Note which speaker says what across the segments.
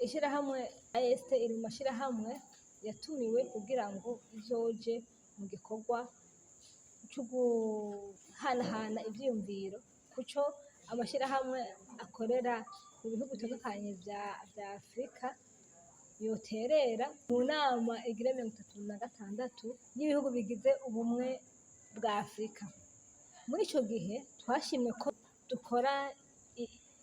Speaker 1: Ishyirahamwe AST iri mu mashyirahamwe yatumiwe kugira ngo izoje mu gikorwa cyo guhanahana ivyiyumviro kuco amashyirahamwe akorera mu bihugu bitandukanye vya Afurika yoterera mu nama igira 36 y'ibihugu bigize Ubumwe bwa Afurika. Muri ico gihe twashimye ko dukora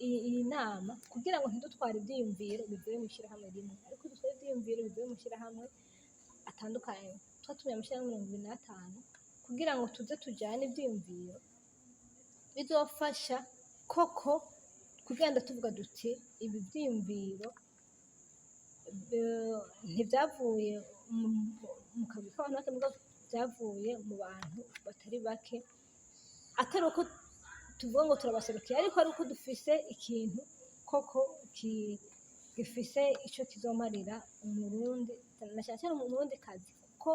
Speaker 1: iyi nama kugira ngo ntidutware ivyiyumviro bivuye mw'ishirahamwe rimwe, ariko dutware ivyiyumviro bivuye mu mashirahamwe atandukanye. Twatumiye amashirahamwe 25 kugira ngo tuze tujane ivyiyumviro bizofasha koko kugenda tuvuga duti: ibi vyiyumviro ntivyavuye mu kagwi k'abantu bake, mugabo vyavuye mu bantu batari bake, atari uko tuvuga ngo turabaserukiye, ariko ari uko dufise ikintu koko gifise ico kizomarira Umurundi, na cane cane Umurundikazi, kuko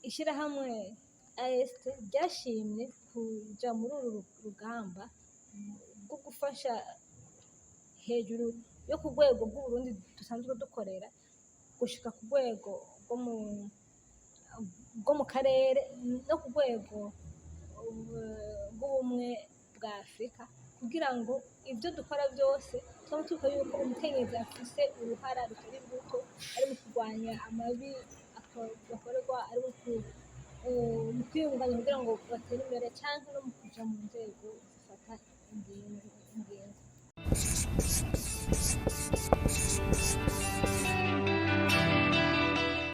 Speaker 1: ishirahamwe AST ryashimye kuja muri uru rugamba rwo gufasha hejuru yo ku rwego rw'Uburundi dusanzwe dukorera, gushika ku rwego rwo mu karere no ku rwego rw'Ubumwe bwa Afurika, kugira ngo ivyo dukora vyose twame twibuka yuko umukenyezi afise uruhara rutari ruto, ari mu kurwanya amabi bakorerwa, ari mu kwiyungunganya kugira ngo batere imbere, canke no mu kuja mu nzego zifata ingingo.